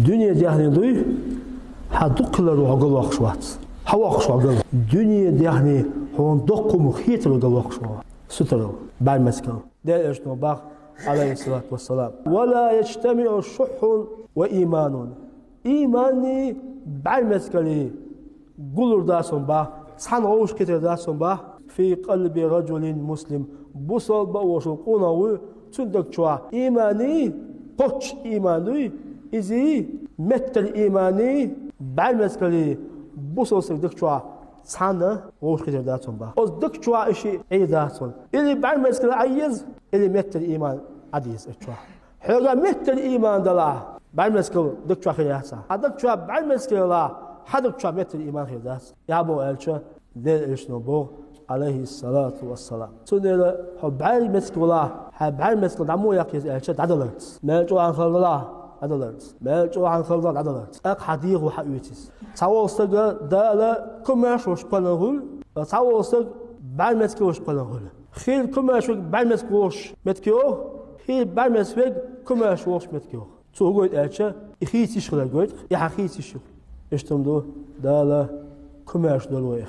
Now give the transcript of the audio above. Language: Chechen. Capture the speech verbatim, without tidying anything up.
Дуьне даьхни дуй, хьан дукха хилар хьо галвоккхуш вац. Хьо воккхуш хьо гал. Дуьне даьхни хьуна доккха хӀума хетар галвоккхуш хьо. Сутарал, бӀармецкал. Даьла Элчано бах, Ӏалайхи ссалату вассалам: «Ва ла яжтамиӀу шуххьун ва иманун». Имани бӀармецкали гуллур дац хьуна бах, цхьана вовшахкхетар дац хьуна бах, «фи къалби ражулин муслим». Бусалба а волуш къонах вуй, цуьнан даг чохь имани, кхоччуш иман дуй, иза меттара имани, бӀармецкали бусалба стаг даг чохь цхьана вовшахкхетар дац хьуна бах. Оцу даг чохь и шиъ Ӏийр дац хьуна. Или бӀармецкал Ӏайеза, или меттара иман Ӏадеза оцу чохь. Хьоьга меттара иман далахь, бӀармецкал даг чохь хир яц ахь. Хьан даг чохь бӀармецкал ялахь, хьан даг чохь меттара иман хир дац. Яхь боху аьлча, Делан Элчано боху, Ӏалайхи ссалату вассалам. Цундела хьо бӀармецкал валахь, хьайн бӀармецкал дӀа муха яккха еза аьлча, дӀадаларца. Мел чӀогӀа хала далахь, дӀадаларца. Мел чӀогӀа хала далахь, дӀадаларца. ТӀаккха хьан дегӀо хьаоьцу иза. Цхьаволу стаг Дала комаьрша волуш кхоьллина хуьлу, цхьаволу стаг бӀармецкал волуш кхоьллина хуьлу. Хир комаьрша верг бӀармецкал волуш меттиг йогӀу, хир бӀармецкал верг комаьрша волуш меттиг йогӀу. Цо хӀун гойту аьлча, и хийца йиш хилар гойту, и хьан хийца йиш ю. Иштта хӀума ду, Дала комаьрша долу вайх.